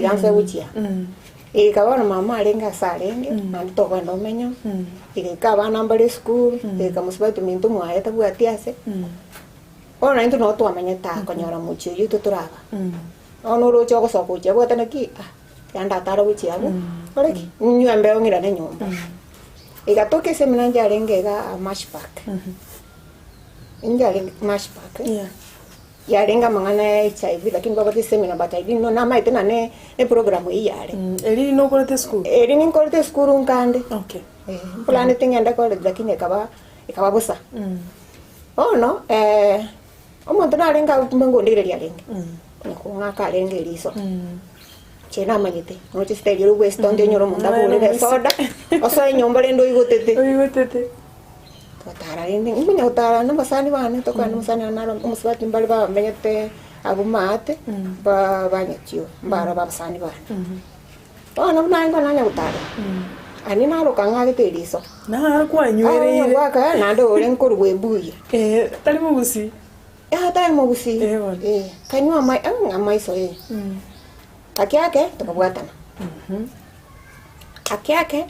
tiga nsoe gochia. Egaika bono mama arenge ase arenge, naende tokogenda omenyo, egaika abana mbare esukuru, egaika mosubati ominto mwaye tabwati ase, bono naintwe nabo twamenyete aa konyora mochie oyio intwe toraba. Bono oroche ogosoka gochia abwate naki ah, tiga ndatare gochia abwo, kore ki? Ninywe embeo ng'irane nyomba. Egatoka esemina inche arenge igaa Mash Park, inche arenge Mash Park. Yeah. Yarenge amang'ana ya HIV lakini mbabwate seminar but I didn't know namaete ng'a ne eprogram eyio yare. Eri nokorete esukuru? Eri ninkorete esukuru nkande. Okay. Eh, mplanete ng'ende college lakini ekaba ekaba bosa. Bono omonto narenge agwo kumbe ngondigereria arenge, onye kong'aka arenge eriso, inche namanyete, noche style ere obwestonte onyore omonto akogorere esoda, osoe nyomba rende oigotete. Oigotete. Togotara rende, nkonya gotara na abasani bane, tokogenda omosani one naro omosubati mbare bamenyete abwo maate, ba banyachio, mbaro ba abasani bane. Bono buna aye nkonya gotara, aria naroka ng'agete eriso. Naro kwanywereire. Aye goaka naende ore nkorwa ebuya. Eh, tari mogusii. Eh, tari mogusii. Eh, bono. Eh, kanywa ama- amaiso eh. Ake ake, tokabwatana. Ake ake.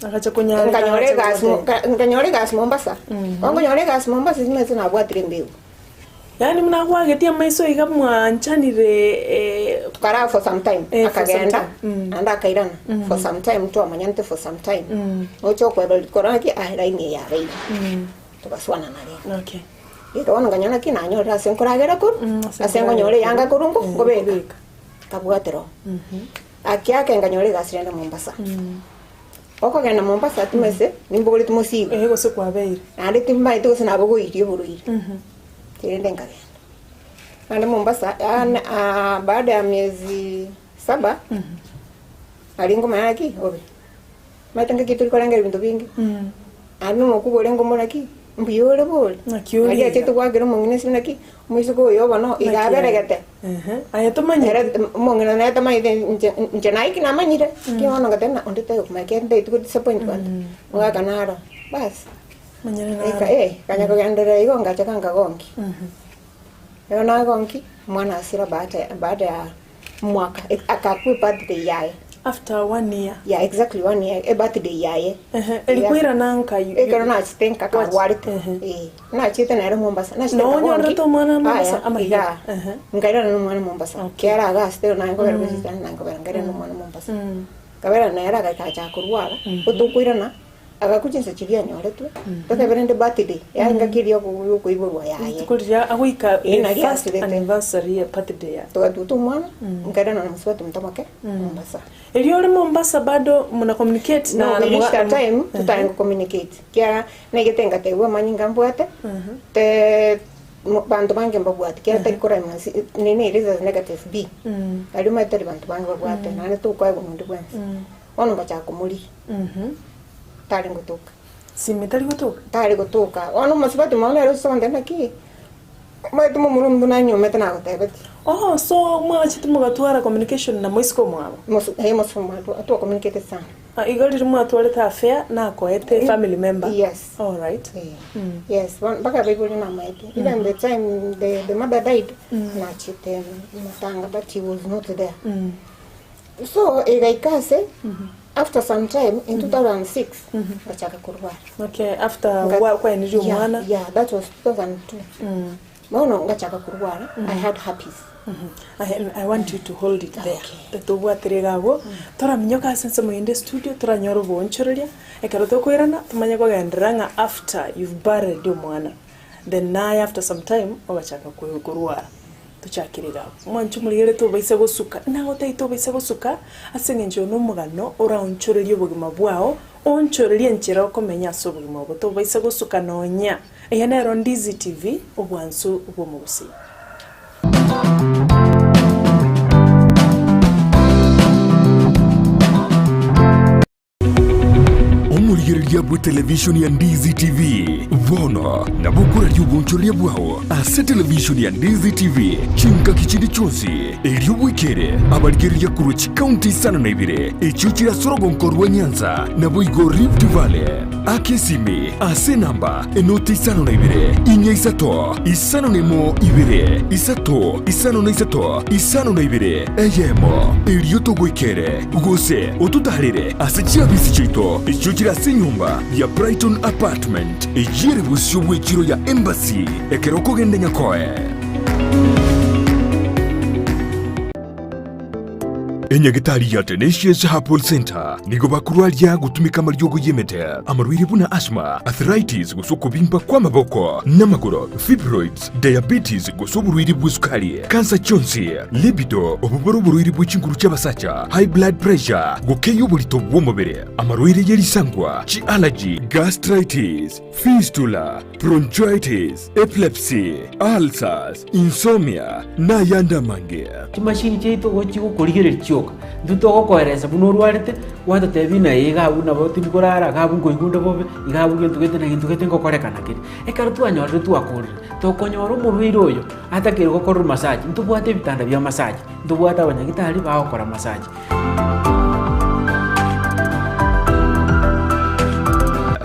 Agacha konyareka Nkanyora agacha egasi mo- goteba. ka- nkanyora egasi Mombasa. Bono nkonyora egasi Mombasa simanyete nabwatire embegu. Yaani buna agwagetie amaiso iga mwanchanire eh, Tukaraa for some time, Eh, for some akagenda time. Mm. naende akairana for some time twamanyanete for some time. Ocha okweba rikoro naki ah line eye yabeire. Togaswanana rende. okay. Rero bono nkanyora naki nanyorire ase nkoragera korwa, Mm, ase ase nkoragera nkonyora eyanga korwa nko Eh, nkobeka. nkobeka. Nkabwatera oo. Ake ake nkanyora egasi rende Mombasa. Okogenda Mombasa timanyete nimbogoreti mosigo. Eeh gose kwabeire. Naende timanyete gose nabogoirie oborwaire. Rende nkagenda. Naende Mombasa yaani baada ya miezi saba, aria nkomanya ng'a ki obe. Omanyete ngaki tori korengera ebinto binge. Naende omokubwa orenge omore ki, mbuya ore bori. Naki ore Aria iga. achete goakera omong'ina esimi naki, omoiseke oyo bono iga Naki are. aberegete. Ehe, aye tomanyeti. Ere omong'ina nere tamanyete inche inche naye ki namanyire, ki bono ngateba ng'a onde taiyo komanya ekiagera ntaeti go disappoint banto. Omogaka naro, baas, Manyene eka naro. eh, nkanya kogenderera igo ngachaka nkagonkia. Ekero nagonkia, omwana asira baada ya baada ya omwaka, akakwa ebirthday yaye. After one year. Yeah, exactly one year, ebirthday yaye. Ehe, eri Yeah. koirana nka you- Ekero nachete nka Wach- karwarete. Ehe. Eh, nachete nere Mombasa. Nachete Noo nkagonki. onyorerete omwana Mombasa Aya, ama iga. here? Ehe. Nkairana na omwana Mombasa. Okay. Kiara agachete naye nkobera gosita naye nkobera nkairana na omwana Mombasa. Mm. Nkabera nere agacha korwara, gotokoirana Agakwa chinsa chiria anyoretwe, totebe rende birthday, yaye engaki eria yokoiborwa yaye. Rituko riria agoika Ee, the nario first asirete. anniversary ya birthday yaye. Togatuta omwana, nkairana na mosubati omotomoke Mombasa. Erio ore Mombasa bado muna communicate No, na we reached a na- time totare go communicate kiagera naigete ngatebwa amanyinga mbwate te mo- banto bange mbabwate kiagera tari korema nsi nini ere negative B aria omanyete tari banto bange babwate naende tokoegwa nonde bwensi. Bono ngachaka komorigia, tare gotoka. Simi tari gotoka? Tare gotoka. Bono omosubati omwabo nere ocha gontebia naki, omanyete momura omonto nanyomete nagotebetie. Oh, so mwachete mogatwara communication na moiseke omwabo? Mosu eh mosu omwabo twa communicated sana. Ah, igo riria mwatwarete affair nakoete family member? Yes. Alright. Eh, yes, bono mpaka abaibori namaete. Even the time the, the mother died, nachete matanga but he was not there. So egaika ase after some time in 2006 ngachaka korwara. Okay, after Nga- gwa- kwaenirie Yeah, omwana yeah, that was 2002. Bono ngachaka korwara I had herpes. I, I want you to hold it there Okay. tobwatire iga abwo toraminyoka ase ensemo ende estudio toranyore oboonchoreria ekero tokoirana tomanye kogenderera ng'a after you've buried omwana then naye after some time ogachaka ko- korwara. Tochakere iga abwo. Mwanche omorigereri tobaisa gosuka, nagotebi tobaisa gosuka ase eng'encho oyo nomogano oraonchorerie obogima bwao, oonchorerie enchera okomenya ase obogima obo. Tobaisa gosuka nonya. Eye nero Ndizi TV, obwansu bw'omogusii. Omorigereria. Oboonchoreria bwe televishoni ya Ndizi TV. Bono nabo okoraria oboonchoreria bwao ase televishoni ya Ndizi TV chingaki chinde chionsi, erio bwekere abarigereria korwa chikaunti isano na ibere echio chire ase orogonko rwa Nyanza naboigo Rift Valley. Aka esimi ase enamba enoti isano na ibere, inya isato, isano na emo ibere, isato, isano na isato, isano na ibere, eyemo, erio togoikere, gose ototaarere ase chiabisi chiaito echio chire ase enyomba ya Brighton Apartment, eyio ere bosio bw'echiro ya Embassy, ekero okogenda Nyakoe. Enyagitari ya Tenacious Herbal Centre nigo bakorwaria gotumeka amariogo y'emete, amarwaire buna asthma, arthritis gose okobimba kw'amaboko n'amagoro, fibroids, diabetes gose oborwaire bw'esukari, kansa chionsi, libido, obobore oborwaire bwe chinguru chi'abasacha, high blood pressure, gokeyia oborito bw'omobere, amarwaire ye risangwa, chi'allergy, gastritis, fistula, bronchitis, epilepsy, ulcers, insomnia, na ayande amange. Chimashini chiaito igo chigokorigereria chioka, intwe togokoeresa buna orwarete, gwatotebia ng'a iga abwo nabo tindi korara, iga abwo nkoigwa onde bobe, iga abwo gento gete na gento gete ngokorekana kere. Ekero twanyorire twakorire, tokonyora omorwaire oyo atakeire gokorerwa massage, ntobwate ebitanda bia massage, ntobwate abanyagitari bagokora massage.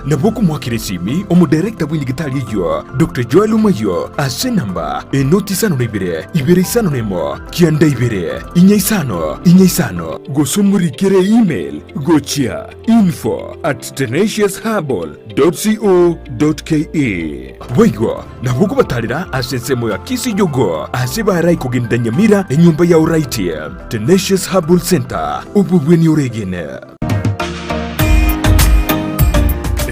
Nabo okomoakera esimi omodirector bw'enyagitari eyio, Doctor Joel Omayio, ase enamba enoti isano na ibere, ibere isano na emo, kianda ibere, inya isano, inya isano, gose omorikere email gochia info at tenaciousherbal dot co dot ke. Boigo nabo okobatarera ase ensemo ya Kisijogo ase barai kogenda Nyamira enyomba ya Oraiti, Tenacious Herbal Center, obobweni oregene.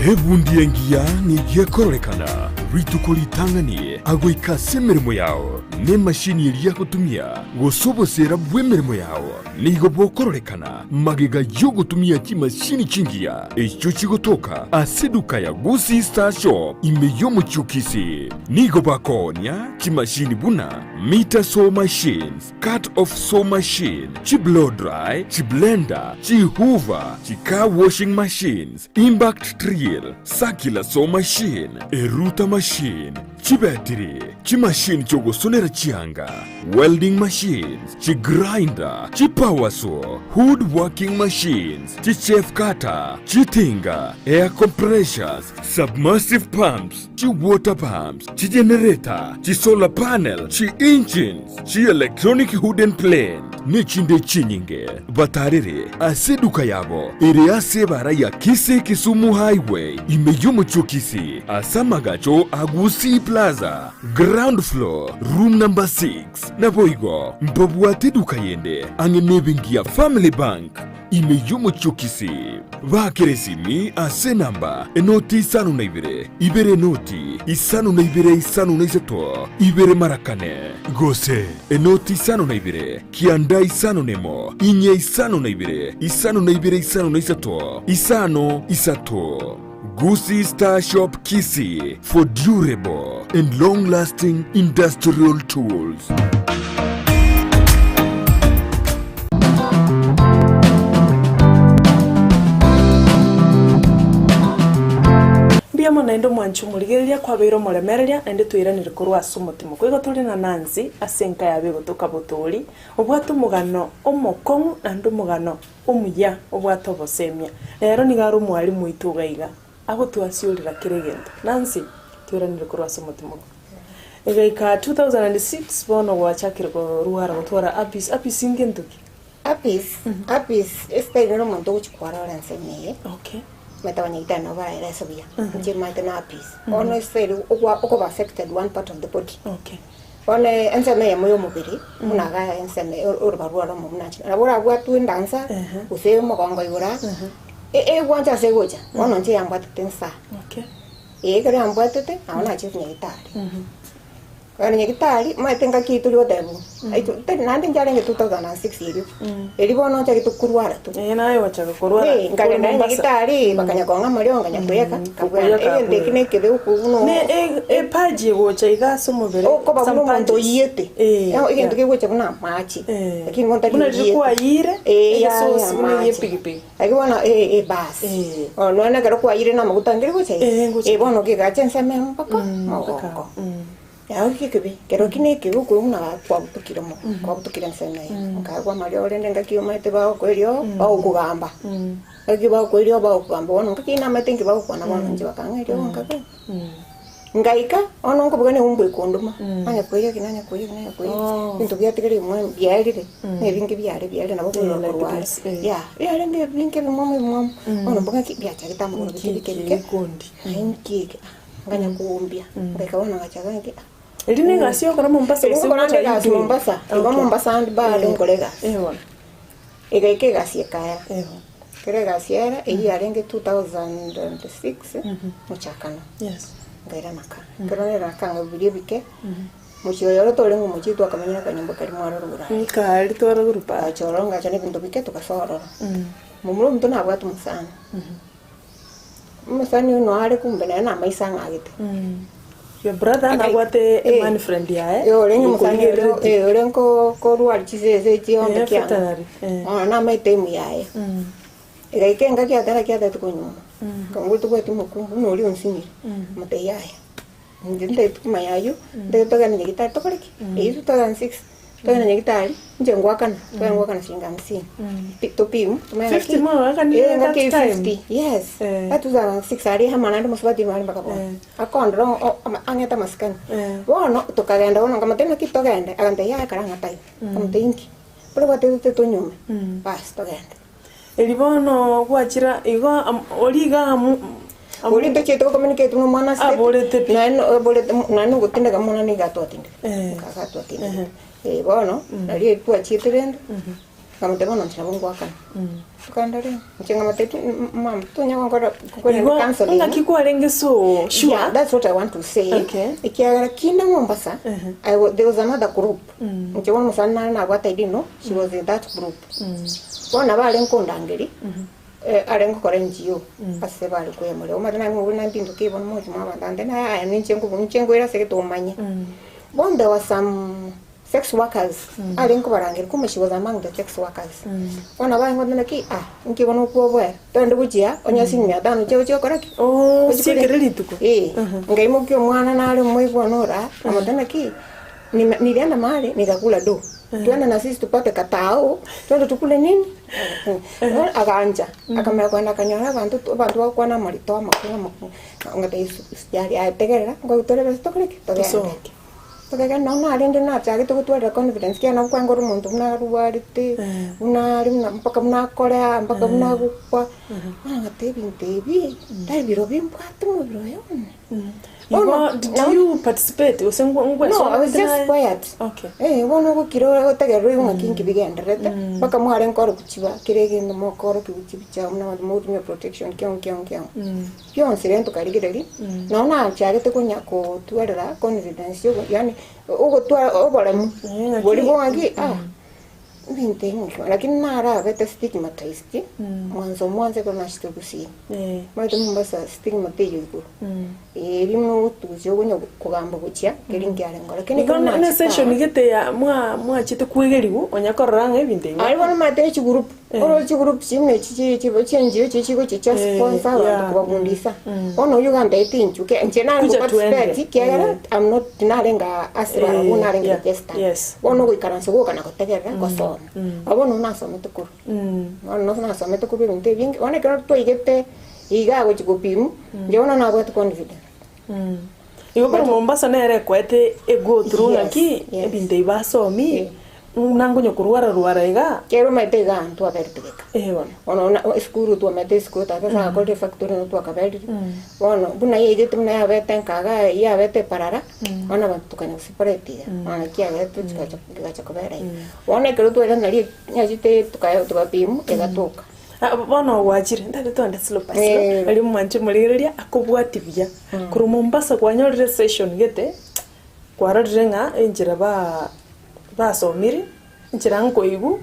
Ebundi engiya nigo ekororekana rituko ritang'ani agoika ase emeremo yao, n'emashini eria agotumia, gose oboseera bw'emeremo yao nigo bokororekana magega y'ogotumia chimashini chingiya echio chigotoka ase eduka ya Gusii Star Shop ime y'omochie o Kisii. Nigo bakoonia chimashini buna meter saw machines, cut off saw machine, chi-blow dry, chi-blender, chi-hoover, chi-car washing machines, impact drill, circular saw machine, erouter machine, chibetiri, chimashini chi'ogosonera chianga, welding machines, chigrinder, chipower saw, wood working machines, chichaff cutter, chitinga, air compressors, submersive pumps, chiwater pumps, chigenerator, chisolar panel, chi-engines, chi-electronic wooden plane, nechinde chinyinge. Batarere ase eduka yabo ere ase ebara ya Kisii Kisumu Highway ime y'omochie o Kisii ase amagacho a Gusii Plaza, ground floor, room number 6. Naboigo mbabwate eduka yende ang'e nebenki ya Family Bank ime y'omochie o Kisii. Baakere esimi ase enamba enoti isano na ibere, ibere enoti, isano na ibere isano na isato, ibere mara kane, gose enoti isano na ibere, kianda isano nemo, inye isano na ibere, isano na ibere isano na isato, isano isato. Gusii Star Shop Kisii for durable and long lasting industrial tools. Mbuya mono naende omwanchi omorigereria kwabeire omoremereria naende twairanire korwa ase omotimo. Koigo tore na Nancy ase enka yabo egotoka botori, obwate omogano omokong'u naende omogano omuya obwate obosemia. Rero nigo are omwalimu oito iga iga, agotwasiorera kera egento. Nancy, twairanire korwa ase omotimo. Egaika 2006 bono gwachakire korwara gotwara herpes, herpes ngento ki? Herpes, herpes esitari nere omonto ogochia kwarora ensemo eye, Okay. omanyete abanyagitari nabo baraerese buya, inche maete na herpes. Bono esitari okwa okoba affected one part of the body. Okay. Bono ensemo eyemo ya omobere, buna iga ensemo eye orobaru rware omo buna inche, nabo orabwatwe endansa, gose omogongo igoro aa, egwancha ase egocha, bono inche yambwatete nsa. Okay. Ee, ekero yambwatete, nabo nachete nyagetari. Kogenda nyagitari, omanyete engaki eyio tori gotebigwa, aitwe tari naende nchiarenge 2006 erio, erio bono nchagete korwara tu. Eh, naye ogachaka korwara Eh, kore nkagenda Mombasa. nyagitari, bakanya kong'a amariogo nkanya koyeka, nkabwena. Okoyeka Egento eki abwo. na ekebe okobuna Ne e- epaji egocha iga ase omobere, okoba buna some omonto pages. oyiete. Eh, Egento yeah. kegocha buna amache, Eh. lakini bono tari Buna riria oyiete. kwayire, Eh, yaya egesosi buna amache. epigipigi. Lakini bono eh, eh, basi. Eh. Bono nonye ekero kwayire na amaguta ngeri gocha iga. Eh, ngocha. Eh, bono kegacha ensemo emo mpaka Mpaka, mogongo. Yao gekebe, kero ki nekebe okwe buna kwabutokire mo, kwabutokire ensemo eye. Nkaegwa amariogo rende engaki omanyete bagokoa eriogo, bagokogamba. Engaki bagokoa eriogo bagokogamba bono ngaki namanyete nki bagokwana bono inche bakang'a eriogo nkagenda. Ngaika, bono nkobuga na eumbu ekonduma, nanya koiyeki nanya koiyeki nanya koiyeki, ebinto biatigaire ebimwe biarire, na ebinge biare biarire nabo Eh, okoirora like korwara. this, eh. Yeah, biarenge ebinge ebimwamu ebimwamu, bono mboga ki biachagete amagoro bike bike bike, Nki naye nki eke, nkanya koumbia, ngaika bono ngachaka ng'aki ah. Eri na egasi yokora Mombasa Eri gose ngokora what nde are you egasi doing? Mombasa, igo Okay. Mombasa ande bado Eh, nkore egasi. eh bono. Egaika egasi ekaera. Eh bono. Ekero egasi yaera, eyio yarenge 2006, mochakano. Yes. Nkairana ka. Ekero nairana ka nkaburia ebike, mochie oyo oro torenge omochie twakamenyire akanyomba karia mware rogoro aria. Nkaria tware rogoro paa. Ngacha ororo ngacha na ebinto bike togasoa ororo. Momura omonto nabwate omosani. Omosani oyo noare kumbe nere namaiso ang'agete. Your brother nabwate a man friend yaye Eh, orenge omosani oria okorigerereti. eh, ore nko korwari chisese chiombe Eh, kiang'o. veterinary, eh. Bono namaete emu yaye. Egaika engaki atara kiatete konyuoma. Nkamobwati tobwati omokungu buna oria onsinyire. Nkamotebia yaya, inche ntagete komanya aywo, ntagete togende nyagetari tokore ki? Eywo 2006, togende nyagetari, inche ngoakana, togende ngoakana shilingi hamsini. Pi- Topimwe, tomanye ng'aki, 50 mwagoakanire eh, ng'aki that time? 50, yes. Eh. That 2006 aria amo naende mosubati oyo are mpaka bono. Eh. Akondora o- o- ama- ang'ete amasikani. Eh. Bono, tokagenda bono nkamotebia naki togende, agantebia yaya kara ng'a taiyo. Nkamotebia inki? Buna gwatebete tonyume, bas togende. Erio bono gwachira igo am- oria iga amu- amu- Oria tochiete gocommunicate buna omwana asirete, Aborete pi. naende no- aborete mo- naende nogotindeka omwana nigo atwatindete. Eh. Nigo atwatindete. Eh, bono, nario twachiete rende, nkamotebia bono inche nabo ngoakana. Tokagenda rende, inche nkamotebia m- mama tonya gonkora gokwana Igo counselling. ng'aki kwarenge so sure Yeah, that's what I want to say. Okay. Ekiagera kinde Mombasa, I wa- there was another group. Inche bono omosani nare nabwate I didn't know, she was in that group. Bono nabo arenge kondangeria, eh, arenge gokora NGO, ase bare koyemoria. Omanyete naye buna mpinduke bono moche mwa abanto ande naye aya ninche nkobu ninche nkoira ase egete omanye. Bono there was some sex workers, arenge kobarangeria kumbe she was among the sex workers. Bono nabo arenge gotebi naki ah, inki bono okwoboera, togende gochia onye ase mia tano chia ochi gokora ki? Oh, Ochi kore- siekere rituko. Eh, nkaimokia omwana nare omoigwa nora, nkamotebia naki. Nime, nilienda mahali nikakula do twende na sisi tupate katao twende tukule nini agaancha akamanya kogenda akanyora abanto tu- abanto bagokwana amarito amakong'u amakong'u ngatebia yesu usijali aye tegerera nkogotore besa tokore ki togende Tosoke. tokegenda nonye narenge nachagete gotwarera confidence kiagera nabo kwangora omonto buna arwarete buna are buna mpaka buna akorea mpaka buna agokwa bono ngateba ebinto ebi tari birobio mbwate omobere oyo one. Igo Bono, did na- you participate gose ngwa ngwa No, I was just quiet. Okay. Eh, bono ogokira otegerera oigwe ng'aki inki bigendererete, mpaka mware nkorokia chiba kera egento mokorokia chibicha buna abanto mogotumia protection kiang'u kiang'u kiang'u. Bionsi rende tokarigereria, nonye nachagete konya kotwarera confidence yogo yaani ogotwara oboremu, Eh, ng'aki- boria bwa ng'aki ah, ebinto ebi ng'aki lakini narabete stigmatized, mwanzo mwanzo ekero nachete gusii. Eh. Omanyete Mombasa stigma teiyo igoro. Eria buna ogotusia okonya kogamba gochia keri nkiarenge lakini Igo ekero ne nachete session aa, gete ya mwa mwachete kwegeriwu onya korora ng'a ebinto ebi aria bono omanyete echigroup Eh. oroche chigroup chimwe echi chi chi chienjio echi chigochia chia Eh, sponsor abanto yeah. kobabundisa. Bono oyio ogantebetie inchuo ke inche nare Kuja ngoparticipate twende. ekiagera Eh. I'm not tinarenge ase barabwo Eh, narenge yeah, registered. yes. Bono ogoikaransa goka na gotegerera gosoma. Abwo bono nasomete korwa. Bono nonye nasomete korwa ebinto ebinge, bono ekero twaigete iga agochia gopimwa, inche bono nabwate confidence. Igo korwa Mombasa nere ekoete e go through Yes, ng'aki yes. ebinto ebi basomi Eh. buna nkonya korwara rwara iga. Ekero omanyete iga ntwaberete geka. Eh bono. Bono na esukuru twamanyete esukuru tata ase agakorire efactory nabo twakaberire, bono buna yaigete buna yabete nkaga yabete eparara, bono abanto tokanya goseparate iga, bono naki yaberete chigacha chigacha kobera iga. Bono ekero twaira nario nyachete toka tokapimwa egatoka. Ah, bono gwachire ntari twende slow by slow Eh. aria omwanche omorigereria akobwati buya. Korwa Mombasa kwanyorire session gete. Kwarorire ng'a enchera ba basomire, enchera nkoigwa.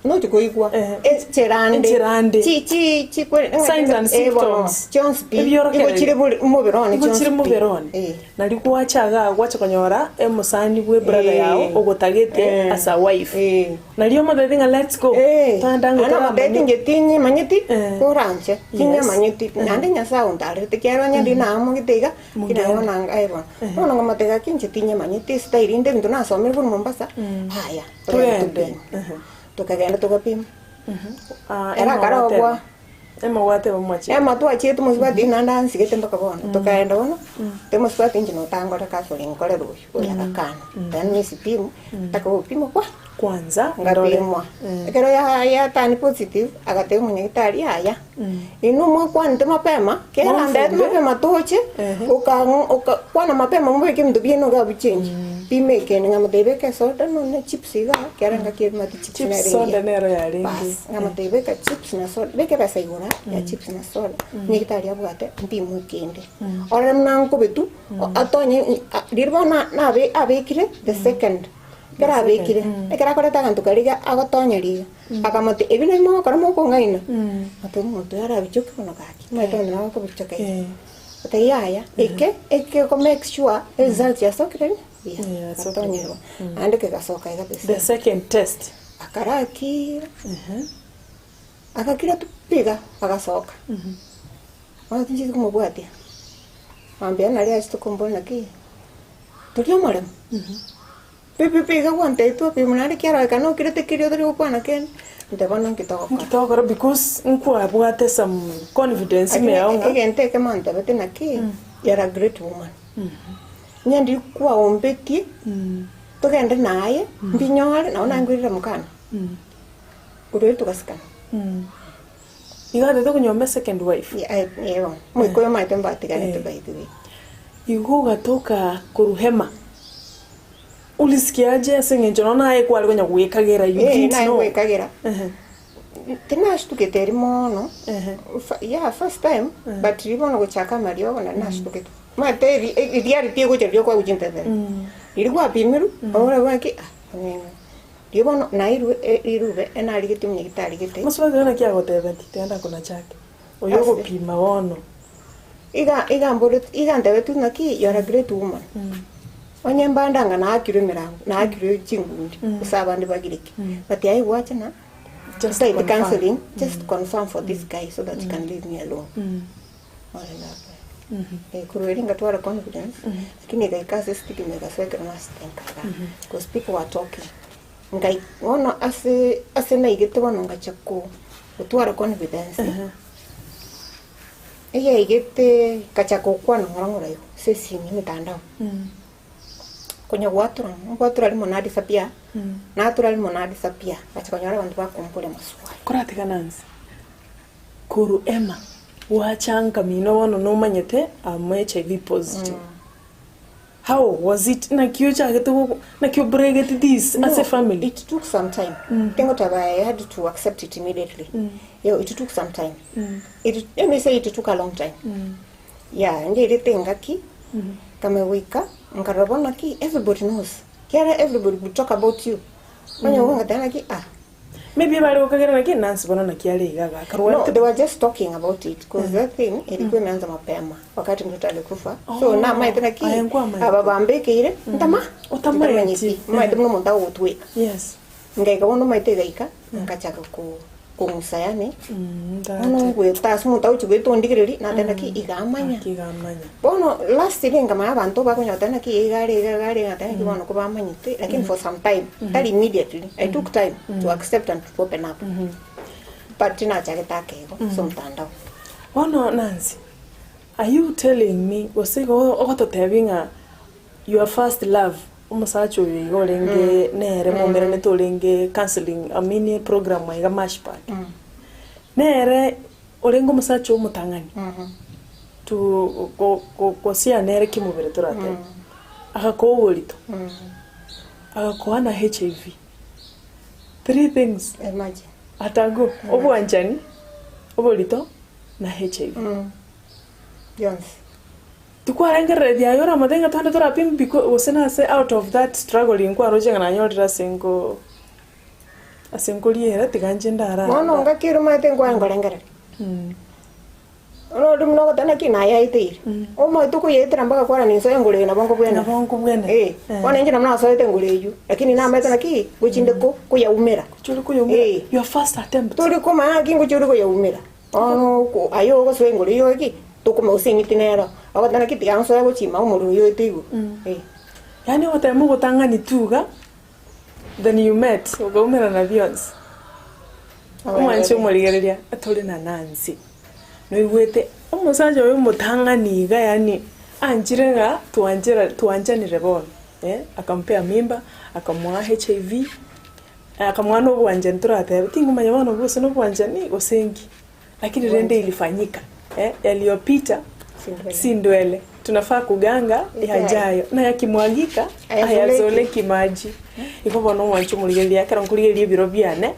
Nochi koigwa Eh. enchera nde Enchera nde. chi chi chikwe Signs and eh, bono, symptoms. chionsi pi Ebiorokererio. igo chire bori mobere one Igo chionsi chire pi. mobere one. Eh. Nari gwacha igaa gwacha konyora omosani bwe brother Eh. yao ogotagete Eh. as a wife. Eh. Nari omotebie ng'a let's go. Eh, Togende ang'e naende namotebeti toramanye. inche tinyemanyeti Eh. koranche Yes. tinyemanyeti naende Nyasaye ontarerete ekiagera onye ndiri naamogete iga Mugende. Kina bono anga aye bono. Bono ngomotebia gaki inche tinyemanyeti estyle inde ebinto nasomire korwa Mombasa, aya togende Togende. topime. Tokagenda togapima. Ah, Ere Emma akarogwa. gwateba. Emma gwateba mwachete. Emma twachiete mosubati naende ansigete mpaka bono. Tokaenda bono, te mosubati inche notangore counselling nkorere oyo, oyo agakana. Then nisipimwe, ntaka gopimwa kwa. Kwanza ndore. Ngapimwa. Ekero ya yatani positive, agatebia omonyagitari yaya, inwe mwakwanete mapema, kera Mwamfumbe. ndete mapema toche, oka oka kwana mapema mobeke ebinto biaino iga bichengi. Pima ekende ng'amotebia beka esoda nonye chips igaa, ekiagera engaki ebimate chips Chips nere soda engiya. nero yarenge. Baas, ng'amotebia beka chips na soda, beka ebesa igoro aa ya chips na soda, nyagitari abwate mpimwe ekende. Orore buna nkobetu, atonye riria bono nabe abekire the second. Ekero abekire, ekero akorete aganto karia iga agotonyeria iga, akamote ebi nabio mogokora mokong'aina, ati omonto oyo arabichoke bono gaki, omanyete onye nabo akobichoka iga. Otebia yaya, eke eke oko make sure results yasokire buya, Yeah, yasokire. agatonyerwa, naende kegasoka iga the The same. second test. Akarakira, agakira tu pi iga, agasoka. Bono tincheti komobwatia, mambia naria achete komboria naki, toria omoremo? Pi pi pi iga gwantebitie opimwe naende kiarorekana okirete keria otari gokwana kende, inche bono nki togokora? Nki togokora because nkwabwate some confidence ime Lakini yao ng'a egento ekemo antebete naki, you are a great woman. Onye ndiri kwaombetie, togende naye, mbinyore, nabo nangwirire mokana. Korwa erio togasikana. Igo atete konyuoma second wife. Eeh moika oyo omanyete mbatiganete by the way. Igo ogatoka korwa hema ulisikia aje ase eng'encho nonya naye kware konya goekagera you Eh, didn't naye know. goekagera. Ehe. Tinashitukete eri mono, Ehe. yeah first time, but riria bono gochaka amariogo nari nashitukete. Omanyete eri riari rigocha riria okwaigwa chintebere. Riria gwapimirwe, ore buna ki ah Riria bono nairwe rirube enarigetie omonye gitarigete. Mosubati oyo naki agotebeti, Tenda konachake, oyo Ase. ogopima bono. Iga iga mboreti iga ntebetie ng'aki you are a great woman. Onye mbande anga naakirwe emerango, naakirwe chingundi, gose abande bagireke. But aye gwacha na Just otaete confirm. counseling, just confirm for this guy so that he can leave me alone. Korwa erio ngatwara confidence, lakini egaika ase estigma egasoa ekero nasete nkaga, because people were talking. Ngai bono ase ase naigete bono ngacha ko gotwara confidence, eyaigete ngacha gokwana ng'ora ng'ora igo ase esimi emetandao. Konya gwatura ngwatura rimo na disappear, natura rimo na disappear, ngacha konyora abanto bakomboria amaswali. Koratigana nse. Korwa Emma gwacha nkamina bono nomanyete am HIV positive. How was it naki ochagete gogo naki obregete this No, ase family? it took some time. Tingoteba I had to accept it immediately. Yo, it took some time. It, let me say it took a long time. Yeah, njairete engaki, nkameboika, nkarora bono naki everybody knows. Kiara everybody would talk about you. Onye ogongateba naki ah. Maybe bare gokagera naki Nancy bono naki are iga No, agakarwarete. they were just talking about it because that thing ilikuwa imeanza mapema wakati mtoto alikufa. So Oh, namaete naki aye nkwamaete. aba bambekeire ntama Otamaeti. ntamanyeti maete buna omonto agogotweka Yes. ngaika bono maete gaika nkachaka ku kong'usa yani Mm, bono ndate. goeta ase omonto agochi goeta ondigereria nateba naki iga amanya Naki iga amanya. Bono lastly nkamanya abanto bakonyora tari naki iga are iga iga are iga tari naki bono kobamanyete lakini for some time tari immediately I took time to accept and to open up but tinachagete ake igo ase omotandao. Bono Nancy, are you telling me gose igo ogototebia ng'a your first love omosacha oyo iga orenge nere mwaumeranete orenge counselling I mean program iga Mash Park, nere orenge omosacha omotang'ani? To go go gosia nere kimobere toratebe. Agakoa oborito. Agakoa na HIV. Three things. Imagine. Atago, obwanchani, oborito, na HIV. Bionsi. Tikwarengereretie aye oramotebie ng'a twende torapime biko gose nase out of that struggling kwaroche ng'a nanyorire ase nko ase nkoriera tiga inche ndara Bono ngaki ere omanyete nkwaye nkorengereria. Bono oria buna ogoteba naki nayaeteire, omoete okoyaetera mpaka kwarana inse engoro eye nabo nkobwenera. Nabo nkobwenera. Eh, bono inche nabo nasoete engoro eywo, lakini namanyete naki, ngochi nde ko koyaumera. Ngochi ore koyaumera, Eh. your first attempt. Tori komanya ng'aki ngochi ore koyaumera, bono oko aye ogosoa engoro eywo ki, tokomanya gose eng'iti nero, ogoteba naki tiga nsoe gochima omorero oyo oete igoro, eh. Yaani ogotema ogotang'ani tu iga, then you met, okaumerana bionsi. Omwanche omorigereria, tore na Nancy. Noigwete omosacha oyo omotang'ani iga yaani anchire ng'a twanchera twanchanire bono eh, akampea mimba, akamoa HIV, akamoa na obwanchani toratebe, tingomanya bono gose na obwanchani gose nki, lakini rende ilifanyika eh, yaliyopita si ndwele, tunafaa kuganga yajayo, na yakimwagika hayazoleki maji. Igo bono omwanche omorigereria ekero nkorigereria ebiro biane.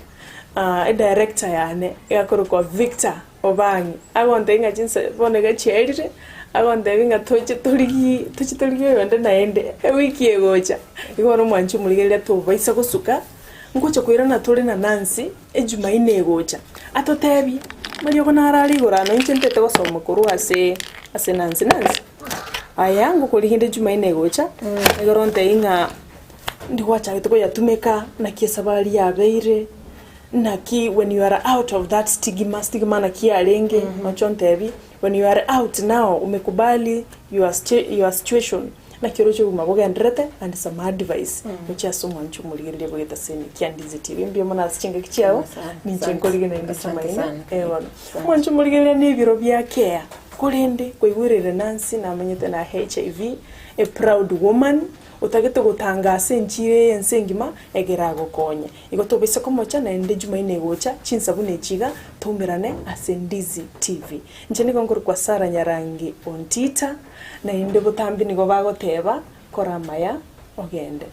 Edirector yane egakorokwa Victor Obang'i, agontebia ng'a chinsa bono iga chiaerire, agontebia ng'a toche torigie toche torigie oyonde naende ewiki egocha. Igo bono omwanchi omorigereria tobaisa gosuka, ngocha koirana tore na Nancy ejumaine egocha, atotebie, mariogo naro are igoro aa noinche ntete gosoma korwa ase ase Nancy. Nancy, aya ngokorigia inde ejumaine egocha, ekero ontebie ng'a. Ndigwachagete koyatumeka, naki esabari yabeire, naki when you are out of that stigma, stigma naki yarenge, noche ontebi, when you are out now umekubali your your situation, naki oroche obogima bogendererete and some advice gochia ase omwanchi omorigereria bw'egetaseni kia Ndizi TV. Mbuya mono ase chingaki chiao, ninche nkorige naende Asante chimaene, sana. eh bono. Omwanchi omorigereria na ebiro bia care, korende kwaigwerire Nancy namanyete na HIV, a proud woman, Otagete gotangasa enchiri eye ense engima egere agokonye. Igo tobaisa komocha naende Jumaine egocha chinsa buna echi iga toumerane ase Ndizi TV. Inche nigo nkorokwa Sarah Nyarangi Ontita naende botambe nigo bagoteba kora amaya ogende.